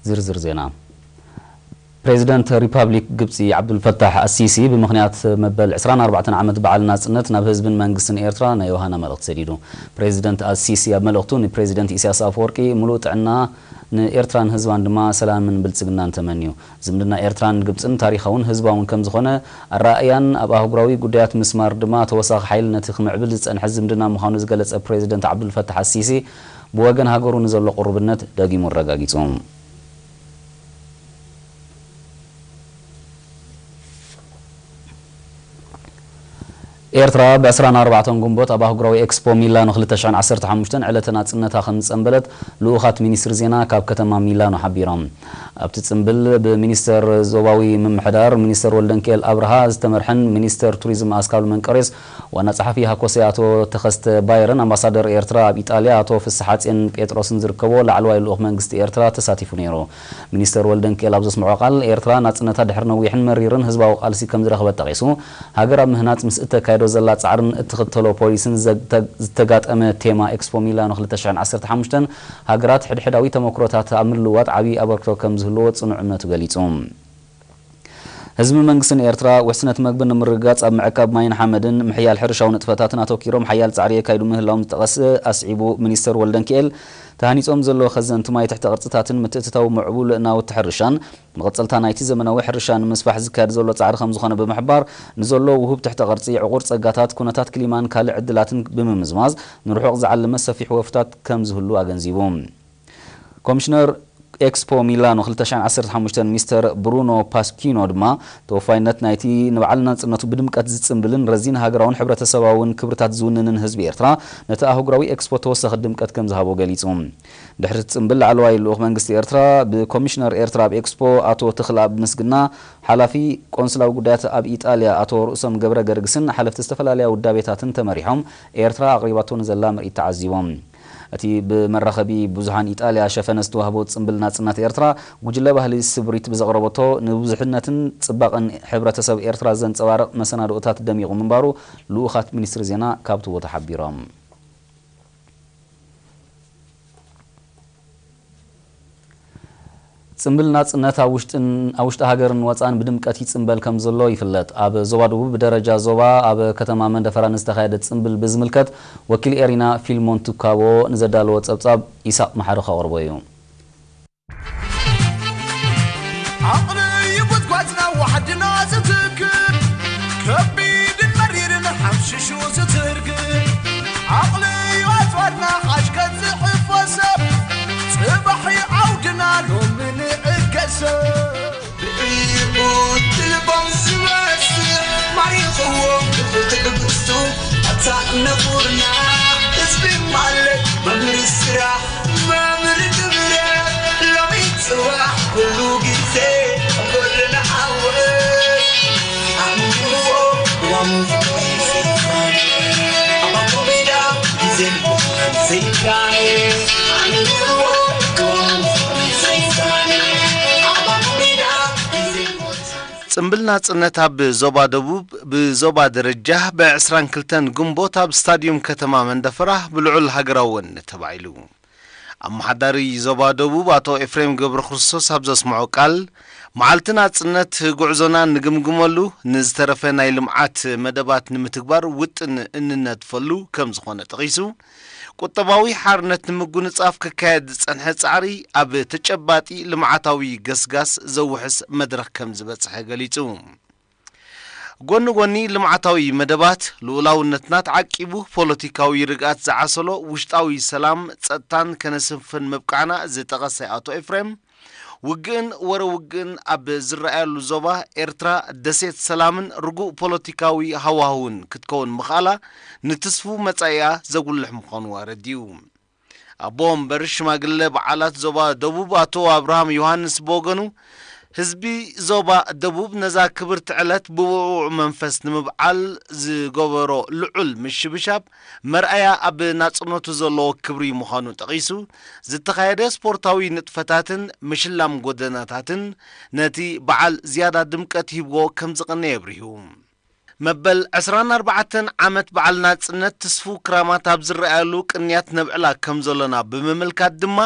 ዝርዝር ዜና። ፕሬዚደንት ሪፐብሊክ ግብጺ ዓብዱልፈታሕ ኣሲሲ ብምኽንያት መበል ዕስራን ኣርባዕተን ዓመት በዓል ናጽነት ናብ ህዝብን መንግስትን ኤርትራ ናይ ዮሃና መልእኽቲ ሰዲዱ። ፕሬዚደንት ኣሲሲ ኣብ መልእኽቱ ንፕሬዚደንት ኢሳያስ ኣፈወርቂ ምሉእ ጥዕና፣ ንኤርትራን ህዝባን ድማ ሰላምን ብልጽግናን ተመንዩ። ዝምድና ኤርትራን ግብጽን ታሪኻውን ህዝባውን ከም ዝኾነ ኣረኣእያን ኣብ ኣህጉራዊ ጉዳያት ምስማር ድማ ተወሳኺ ሓይሊ ነቲ ክምዕብል ዝጸንሐ ዝምድና ምዃኑ ዝገለጸ ፕሬዚደንት ዓብዱልፈታሕ ኣሲሲ ብወገን ሃገሩ ንዘሎ ቅሩብነት ደጊሙ ኣረጋጊጹ። ኤርትራ ብ ዕስራን ኣርባዕተን ግንቦት ኣብ ኣህጉራዊ ኤክስፖ ሚላኖ ክልተ ሽሕን ዓሰርተ ሓሙሽተን ዕለተ ናጽነታ ከም ዝጸንበለት ልኡኻት ሚኒስትሪ ዜና ካብ ከተማ ሚላኖ ሓቢሮም። ኣብቲ ጽንብል ብሚኒስተር ዞባዊ ምምሕዳር ሚኒስተር ወልደንኪኤል ኣብርሃ ዝተመርሐን ሚኒስተር ቱሪዝም ኣስካሉ መንቀሬስ፣ ዋና ጸሓፊ ሃኮሴ ኣቶ ተኸስተ ባይረን ኣምባሳደር ኤርትራ ኣብ ኢጣልያ ኣቶ ፍስሓጼን ጴጥሮስን ዝርከቦ ላዕለዋይ ልኡኽ መንግስቲ ኤርትራ ተሳቲፉ ነይሩ። ሚኒስተር ወልደንኪኤል ኣብ ዘስምዖ ቃል፣ ኤርትራ ናጽነታ ድሕሪ ነዊሕን መሪርን ህዝባዊ ቃልሲ ከም ዝረኸበት ጠቒሱ፣ ሃገር ኣብ ምህናጽ ምስ እተካይዶ ዘላ ጻዕርን እትኽተሎ ፖሊስን ዘግተ-፣ ዝተጋጠመ ቴማ ኤክስፖ ሚላኖ ክልተ ሽሕን ዓሰርተ ሓሙሽተን ሃገራት ሕድሕዳዊ ተመክሮታት ኣብ ምልውዋጥ ዓብዪ ኣበርክቶ ከም ዝህልዎ ጽኑዕ እምነቱ ገሊጹ። ህዝቢ መንግስትን ኤርትራ ውሕስነት መግቢ ንምርግጋጽ ኣብ ምዕቃብ ማይን ሓመድን ምሕያል ሕርሻዊ ንጥፈታትን ኣተኪሮም ሓያል ጻዕሪ የካይዱ ምህላዎም ዝጠቐሰ ኣስዒቡ ሚኒስተር ወልደንኪኤል፣ ተሃኒጾም ዘለዉ ከዘንቲ ማይ ትሕተ ቅርጽታትን ምትእትታው ምዕቡል ናውቲ ሕርሻን መቐጸልታ ናይቲ ዘመናዊ ሕርሻ ንምስፋሕ ዝካየድ ዘሎ ጻዕሪ ከም ዝኾነ ብምሕባር፣ ንዘሎ ውሁብ ትሕተ ቅርጺ፣ ዕቑር ጸጋታት፣ ኩነታት ክሊማን ካልእ ዕድላትን ብምምዝማዝ፣ ንርሑቕ ዝዓለመ ሰፊሕ ወፍታት ከም ዝህሉ ኣገንዚቡ። ኮሚሽነር ኤክስፖ ሚላኖ ክልተ ሽሕን ዓሰርተ ሓሙሽተን ሚስተር ብሩኖ ፓስኪኖ ድማ፣ ተወፋይነት ናይቲ ንበዓል ናጽነቱ ብድምቀት ዝጽንብልን ረዚን ሃገራውን ሕብረተሰባውን ክብርታት ዝውንንን ህዝቢ ኤርትራ፣ ነቲ ኣህጉራዊ ኤክስፖ ተወሳኺ ድምቀት ከም ዝሃቦ ገሊጹ። ድሕሪ እቲ ጽንብል፣ ላዕለዋይ ልኡኽ መንግስቲ ኤርትራ ብኮሚሽነር ኤርትራ ኣብ ኤክስፖ ኣቶ ተኽለኣብ ምስግና፣ ሓላፊ ቆንስላዊ ጉዳያት ኣብ ኢጣልያ ኣቶ ርእሶም ገብረ ገርግስን ሓለፍቲ ዝተፈላለያ ውዳቤታትን ተመሪሖም፣ ኤርትራ ኣቕሪባቶ ንዘላ ምርኢት ተዓዚቦም። እቲ ብመራኸቢ ብዙሃን ኢጣልያ ሸፈነ ዝተዋህቦ ጽምብል ናጽነት ኤርትራ፣ ጉጅለ ባህሊ ስብሪት ብዘቕረበቶ፣ ንብዙሕነትን ጽባቐን ሕብረተሰብ ኤርትራ ዘንጸባርቕ መሰናድኦታት ደሚቑ ምንባሩ ልኡኻት ሚኒስትሪ ዜና ካብቲ ቦታ ሓቢሮም። ጽምብል ናጽነት ኣብ ውሽጥን፣ ኣብ ውሽጢ ሃገርን ወጻእን ብድምቀት ይጽምበል ከም ዘሎ ይፍለጥ። ኣብ ዞባ ደቡብ ብደረጃ ዞባ ኣብ ከተማ መንደፈራ ንዝተኻየደ ጽምብል ብዝምልከት ወኪል ኤሪና ፊልሞን ቱካቦ ንዘዳለዎ ጸብጻብ ኢሳቕ መሓሪ ከቕርቦ እዩ። ዓቕሊ እዩ ጉድጓድና ዋሕድና ዝትክል፣ ከቢድን መሪርን ሓምሽሹ ዝትርግል። ዓቕሊ እዩ ኣጽዋርና ሓሽከት ዝሕፎ ሰብ፣ ጽባሕ እዩ ዓውድና ሎሚ ንዕገሰ። ብዕቡድ ልቦም ዝመስል ማሪኽዎ ክፉእ ትዕግስቱ፣ ኣታ ነፉርና ህዝቢ ማለት መምህር ስራሕ፣ መምህር ክብረት፣ ሎሚ ጽባሕ ኩሉ ግዜ ኣብ ጎድና ዓወት። ኣንብብዎ እዋኑ ዘይፋነ፣ ኣብ ኣቦ ሜዳ ግዜን ቦታን ዘይጋነ። ኣንብብዎ እዋኑ ዘይፋነ፣ ኣብ ኣቦ ሜዳ ግዜን ቦታን ጽምብል ናጽነት ኣብ ዞባ ደቡብ ብዞባ ደረጃ ብ ዕስራን ክልተን ግንቦት ኣብ ስታድዩም ከተማ መንደፈራ ብልዑል ሃገራዊ ወነ ተባዒሉ። ኣመሓዳሪ ዞባ ደቡብ ኣቶ ኤፍሬም ገብረክርስቶስ ኣብ ዘስምዖ ቃል፣ መዓልቲ ናጽነት ጉዕዞና ንግምግመሉ፣ ንዝተረፈ ናይ ልምዓት መደባት ንምትግባር ውጥን እንነድፈሉ ከም ዝኾነ ጠቒሱ፣ ቁጠባዊ ሓርነት ንምጉንጻፍ ክካየድ ዝጸንሐ ጻዕሪ ኣብ ተጨባጢ ልምዓታዊ ገስጋስ ዘውሕስ መድረኽ ከም ዝበጽሐ ገሊጹ። ጎኒ ጎኒ ልምዓታዊ መደባት፣ ልኡላውነትና ተዓቂቡ፣ ፖለቲካዊ ርግኣት ዝዓሰሎ ውሽጣዊ ሰላም፣ ጸጥታን ከነስፍን ምብቃዕና ዝጠቐሰ ኣቶ ኤፍሬም፣ ውግእን ወረ ውግእን ኣብ ዝረኣየሉ ዞባ ኤርትራ ደሴት ሰላምን ርጉእ ፖለቲካዊ ሃዋህውን ክትከውን ምኽኣላ ንትስፉው መጻኢኣ ዘጉልሕ ምዃኑ ኣረዲኡ። ኣቦ ወንበር ሽማግለ በዓላት ዞባ ደቡብ ኣቶ ኣብርሃም ዮሃንስ ብወገኑ፣ ህዝቢ ዞባ ደቡብ ነዛ ክብርቲ ዕለት ብውዕዉዕ መንፈስ ንምብዓል ዝገበሮ ልዑል ምሽብሻብ መርኣያ ኣብ ናጽነቱ ዘለዎ ክብሪ ምዃኑ ጠቒሱ፣ ዝተኻየደ ስፖርታዊ ንጥፈታትን ምሽላም ጎደናታትን ነቲ በዓል ዝያዳ ድምቀት ሂብዎ ከም ዝቐነየ የብሪሁ። መበል ዕስራን ኣርባዕተን ዓመት በዓል ናጽነት ትስፉው ክራማት ኣብ ዝረኣየሉ ቅንያት ነብዕላ ከም ዘሎና ብምምልካት ድማ፣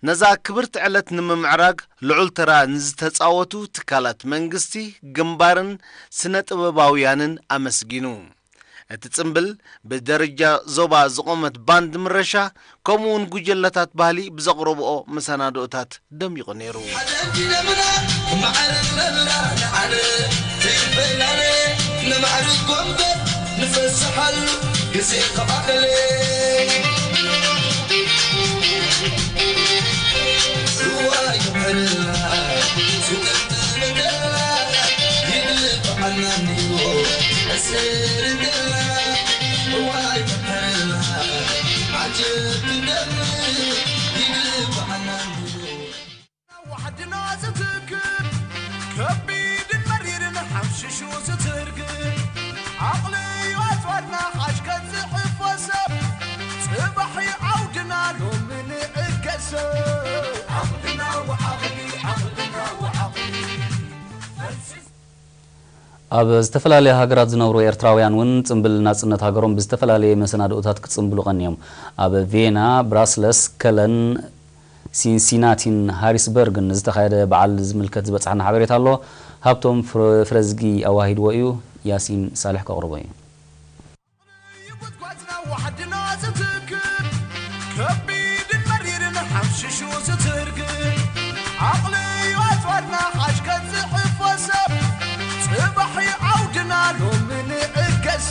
ነዛ ክብርቲ ዕለት ንምምዕራግ ልዑል ተራ ንዝተጻወቱ ትካላት መንግስቲ፣ ግንባርን ስነ ጥበባውያንን ኣመስጊኑ። እቲ ጽምብል ብደረጃ ዞባ ዝቖመት ባንድ ምረሻ፣ ከምኡ እውን ጉጀለታት ባህሊ ብዘቕረብኦ መሰናድኦታት ደሚቑ ነይሩ። ዋሕድና ዝትክእ ከቢድን መሪርን ሓምሽሹ ዝትርግ ዓቕሊ እዩ ኣፅዋርና ሓሽከት ዝሕፈሰ ጽባሕ እዩ ዓውድና ሎሚ ንእገሰ ዓቕልና ወዓቕሊ ዓቕልና ወዓቕሊ ኣብ ዝተፈላለያ ሃገራት ዝነብሩ ኤርትራውያን እውን ጽምብል ናጽነት ሃገሮም ብዝተፈላለየ መሰናድኦታት ክጽምብሉ ቀንዮም። ኣብ ቬና፣ ብራስለስ፣ ከለን፣ ሲንሲናቲን ሃሪስበርግን ዝተኻየደ በዓል ዝምልከት ዝበጽሓና ሓበሬታ ኣሎ። ሃብቶም ፍረ- ፍረዝጊ ኣዋሂድዎ እዩ። ያሲን ሳልሕ ከቕርቦ እዩ። ይጉትጓትና ዋሕድና ዝትክእ ከቢድን መሪርን ሓምሽሹ ዝትርግ ዓቕሊ እዩ ኣፅዋርና ሓሽከት ዝሕፈሰ ጽባሕ እዩ ዓውድና ሎሚ ንእገሰ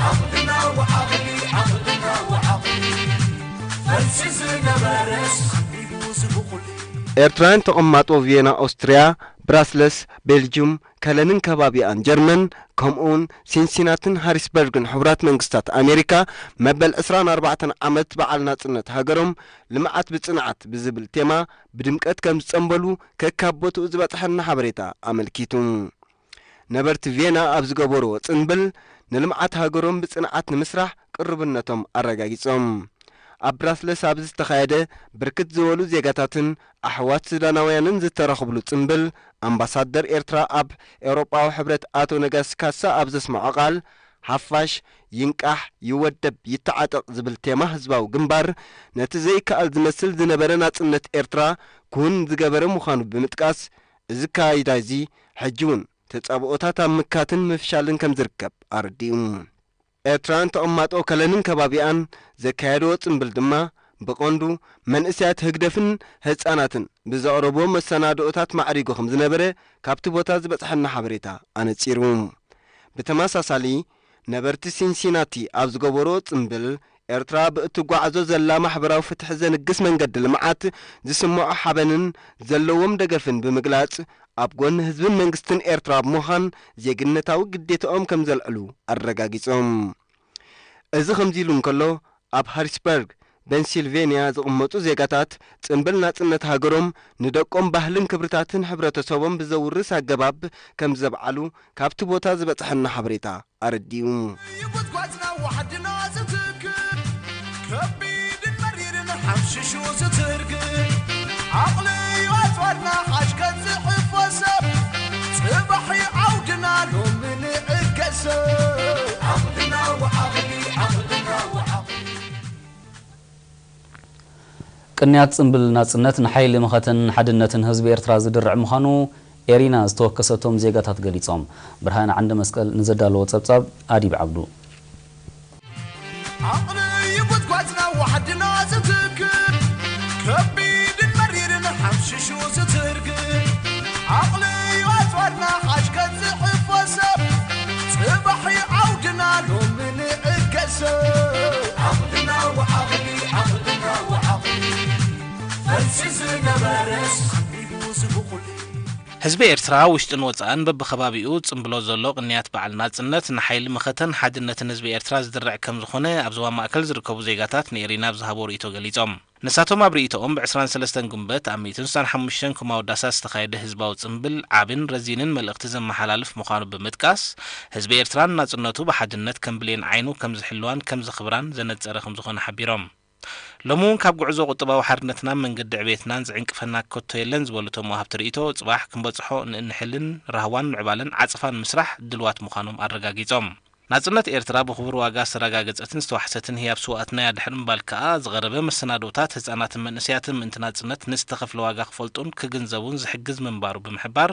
ዓቕልና ወዓቕሊ ዓቕልና ወዓቕሊ ፈልሲ ዝነበረስ ሓቢቡ ዝብኹል ኤርትራውያን ተቐማጦ ቪየና ኦስትርያ፣ ብራስለስ ቤልጅዩም፣ ከለንን ከባቢኣን ጀርመን፣ ከምኡውን ሲንሲናትን ሃሪስበርግን ሕቡራት መንግስታት ኣሜሪካ መበል ዕስራን ኣርባዕተን ዓመት በዓል ናጽነት ሃገሮም ልምዓት ብጽንዓት ብዝብል ቴማ ብድምቀት ከም ዝጸንበሉ ከካብ ቦትኡ ዝበጽሐና ሓበሬታ ኣመልኪቱ። ነበርቲ ቬና ኣብ ዝገበርዎ ጽንብል ንልምዓት ሃገሮም ብጽንዓት ንምስራሕ ቅርብነቶም ኣረጋጊጾም። ኣብ ብራስለስ ኣብ ዝተኻየደ ብርክት ዝበሉ ዜጋታትን ኣሕዋት ሱዳናውያንን ዝተረኽብሉ ጽንብል ኣምባሳደር ኤርትራ ኣብ ኤውሮጳዊ ሕብረት ኣቶ ነጋሲ ካሳ ኣብ ዘስምዖ ቃል ሓፋሽ ይንቃሕ ይወደብ ይተዓጠቕ ዝብል ቴማ ህዝባዊ ግንባር ነቲ ዘይከኣል ዝመስል ዝነበረ ናጽነት ኤርትራ ክውን ዝገበረ ምዃኑ ብምጥቃስ እዚ ኣካይዳ እዚ ሕጂ እውን ተጻብኦታት ኣብ ምክታን ምፍሻልን ከም ዝርከብ ኣረዲኡ። ኤርትራን ተቐማጦ ከለንን ከባቢኣን ዘካየድዎ ጽምብል ድማ ብቐንዱ መንእሰያት ህግደፍን ህጻናትን ብዘቕረብዎ መሰናድኦታት ማዕሪጉ ከም ዝነበረ ካብቲ ቦታ ዝበጽሐና ሓበሬታ ኣነጺሩ። ብተመሳሳሊ ነበርቲ ሲንሲናቲ ኣብ ዝገበርዎ ጽምብል ኤርትራ ብእትጓዓዞ ዘላ ማሕበራዊ ፍትሒ ዘንግስ መንገዲ ልምዓት ዝስምዖ ሓበንን ዘለዎም ደገፍን ብምግላጽ ኣብ ጎኒ ህዝብን መንግስትን ኤርትራ ብምዃን ዜግነታዊ ግዴትኦም ከም ዘልዕሉ ኣረጋጊጾም። እዚ ከምዚ ኢሉ እንከሎ ኣብ ሃሪስበርግ ፔንሲልቬንያ ዝቕመጡ ዜጋታት ጽምብል ናጽነት ሃገሮም ንደቆም ባህልን ክብርታትን ሕብረተሰቦም ብዘውርስ ኣገባብ ከም ዘብዓሉ ካብቲ ቦታ ዝበጽሐና ሓበሬታ ኣረዲኡ። ይጉትጓትና ዋሕድና ዝትክእ ከቢድን መሪርን ሓምሽሹ ዝትርግ ዓቕሊ እዩ ኣፅዋርና ሓሽከት ዝሕፈሰ ጽባሕ እዩ ዓውድና ሎሚ ንእገሰ ዓቕልና ወዓቕሊ ዓቕልና ወዓቕሊ ቅንያት ጽምብል ናጽነት ንሓይሊ መኸተን ሓድነትን ህዝቢ ኤርትራ ዝድርዕ ምዃኑ ኤሪና ዝተወከሰቶም ዜጋታት ገሊጾም። ብርሃነ ዓንደ መስቀል ንዘዳለዎ ጸብጻብ ኣዲብ ዓብዱ። ዓቕሊ ይጉትጓትና ዋሕድና ዝትክእ ከቢድን መሪርን ሓምሽሹ ዝትርግ ዓቕሊ እዩ ኣፅዋርና ሓሽከት ዝሕፈሰ ጽባሕ እዩ ዓውድና ሎሚ ንእገሰ ዓቕልና ወዓቕሊ ዓቕልና ወዓቕሊ ፈልሲ ዝነበረስ ሓቢቡ ዝብኹል ህዝቢ ኤርትራ ውሽጥን ወጻእን በብኸባቢኡ ጽምብሎ ዘሎ ቅንያት በዓል ናጽነት ንሓይሊ መኸተን ሓድነትን ህዝቢ ኤርትራ ዝድርዕ ከም ዝኾነ ኣብ ዞባ ማእከል ዝርከቡ ዜጋታት ንኤሪና ኣብ ዝሃቦ ርእይቶ ገሊጾም። ንሳቶም ኣብ ርእይቶኦም ብ ዕስራን ሰለስተን ግንቦት ኣብ ሚእትን ስሳን ሓሙሽተን ኩማውዳሳት ዝተኻየደ ህዝባዊ ጽምብል ዓብን ረዚንን መልእኽቲ ዘመሓላልፍ ምዃኑ ብምጥቃስ፣ ህዝቢ ኤርትራ ንናጽነቱ ብሓድነት ከም ብሌን ዓይኑ ከም ዝሕልዋን ከም ዘኽብራን ዘነጸረ ከም ዝኾነ ሓቢሮም። ሎሚ እውን ካብ ጉዕዞ ቁጠባዊ ሓርነትናን መንገዲ ዕቤትናን ዝዕንቅፈና ከቶ የለን ዝበሉ እቶም ወሃብቲ ርእይቶ፣ ጽባሕ ክንበጽሖ ንእንሕልን ራህዋን ምዕባለን ዓጸፋን ምስራሕ ድልዋት ምዃኖም ኣረጋጊጾም። ናጽነት ኤርትራ ብኽቡር ዋጋ ዝተረጋገጸትን ዝተዋሕሰትን ህያብ ስውኣትና እያ። ድሕሪ ምባል ከኣ ዝቐረበ መሰናዶታት ህጻናትን መንእሰያትን ምእንቲ ናጽነት ንዝተኸፍለ ዋጋ ክፈልጡን ክግንዘቡን ዝሕግዝ ምንባሩ ብምሕባር፣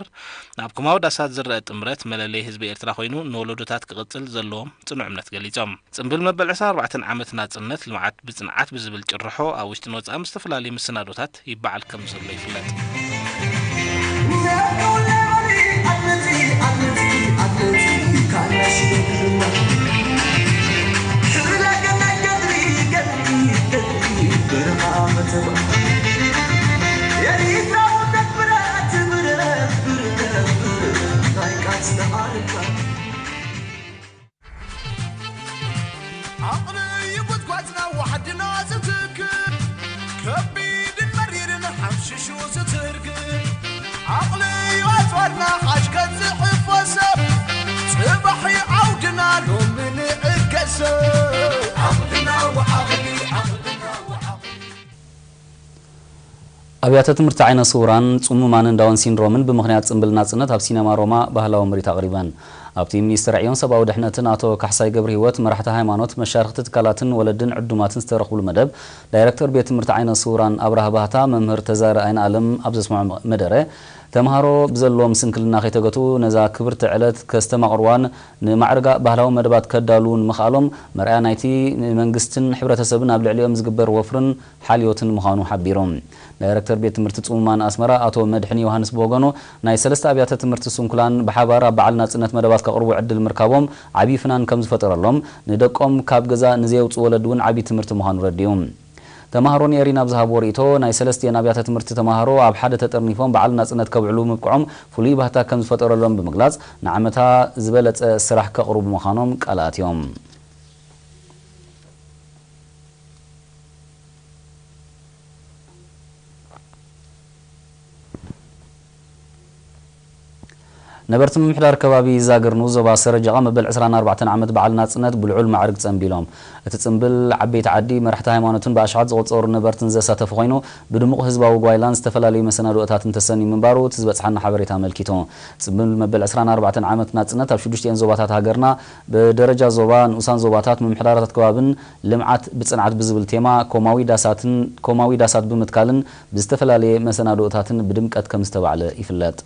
ኣብ ኮማዊ ዳሳት ዝረአ ጥምረት መለለይ ህዝቢ ኤርትራ ኮይኑ ንወለዶታት ክቕጽል ዘለዎም ጽኑዕ እምነት ገሊጾም። ጽምብል መበል ዕስራን ኣርባዕተን ዓመት ናጽነት ልምዓት ብጽንዓት ብዝብል ጭርሖ ኣብ ውሽጥን ወጻእን ዝተፈላለዩ መሰናዶታት ይበዓል ከም ዘሎ ይፍለጥ። ዓቕሊ እዩ ጉድጓድና ዋሕድና ዝትክእ፣ ከቢድን መሪርን ሓምሽሹ ዝትርግእ። ዓቕሊ እዩ ኣጽዋርና ሓሽ ከጽሕፎ ሰብ፣ ጽባሕ እዩ ዓውድና ሎሚ ንዕገሰ። ዓቕልና ወዓቕሊ፣ ዓቕልና ወዓቕሊ። ኣብያተ ትምህርቲ ዓይነ ስውራን፣ ጽሙማንን ዳውን ሲንድሮምን ብምኽንያት ጽምብል ናጽነት ኣብ ሲነማ ሮማ ባህላዊ ምርኢት ኣቕሪበን። ኣብቲ ሚኒስትር ዕዮን ሰብኣዊ ድሕነትን ኣቶ ካሕሳይ ገብረሂወት፣ መራሕቲ ሃይማኖት፣ መሻርኽቲ ትካላትን ወለድን ዕዱማትን ዝተረኽብሉ መደብ፣ ዳይረክተር ቤት ትምህርቲ ዓይነ ስውራን ኣብርሃ ባህታ፣ መምህር ተዛረ ኣይንኣለም ኣብ ዘስምዖ መደረ፣ ተምሃሮ ብዘለዎም ስንክልና ከይተገትኡ ነዛ ክብርቲ ዕለት ከስተማቕርዋን ንማዕርጋ ባህላዊ መደባት ከዳልዉን ምኽኣሎም መርኣያ ናይቲ ንመንግስትን ሕብረተሰብን ኣብ ልዕሊኦም ዝግበር ወፍርን ሓልዮትን ምዃኑ ሓቢሮም። ዳይረክተር ቤት ትምህርቲ ጽሙማን ኣስመራ ኣቶ መድሕን ዮሃንስ ብወገኑ፣ ናይ ሰለስተ ኣብያተ ትምህርቲ ስንኩላን ብሓባር ኣብ በዓል ናጽነት መደባት ከቕርቡ ዕድል ምርካቦም ዓብዪ ፍናን ከም ዝፈጠረሎም፣ ንደቆም ካብ ገዛ ንዘየውጽኡ ወለዲ እውን ዓብዪ ትምህርቲ ምዃኑ ረዲኡ። ተማሃሮ ንኤሪና ኣብ ዝሃብዎ ርእይቶ፣ ናይ ሰለስቲኤን ኣብያተ ትምህርቲ ተማሃሮ ኣብ ሓደ ተጠርኒፎም በዓል ናጽነት ከብዕሉ ምብቅዖም ፍሉይ ባህታ ከም ዝፈጠረሎም ብምግላጽ፣ ንዓመታ ዝበለጸ ስራሕ ከቕርቡ ምዃኖም ቃል ኣትዮም። ነበርቲ ምምሕዳር ከባቢ ዛግር ንኡስ ዞባ ሰረጀቓ መበል ዕስራን ኣርባዕተን ዓመት በዓል ናጽነት ብልዑል ማዕርግ ጸንቢሎም። እቲ ጽምብል ዓበይቲ ዓዲ፣ መራሕቲ ሃይማኖትን ብኣሽሓት ዝቑጸሩ ነበርትን ዘሳተፈ ኮይኑ፣ ብድሙቕ ህዝባዊ ጓይላን ዝተፈላለዩ መሰናድኦታትን ተሰንዩ ምንባሩ እቲ ዝበጽሓና ሓበሬታ ኣመልኪቱ። ጽምብል መበል ዕስራን ኣርባዕተን ዓመት ናጽነት ኣብ ሽዱሽቲኤን ዞባታት ሃገርና ብደረጃ ዞባ፣ ንኡሳን ዞባታት፣ ምምሕዳራት ከባብን ልምዓት ብጽንዓት ብዝብል ቴማ ኮማዊ ዳሳትን ኮማዊ ዳሳት ብምትካልን ብዝተፈላለየ መሰናድኦታትን ብድምቀት ከም ዝተባዕለ ይፍለጥ።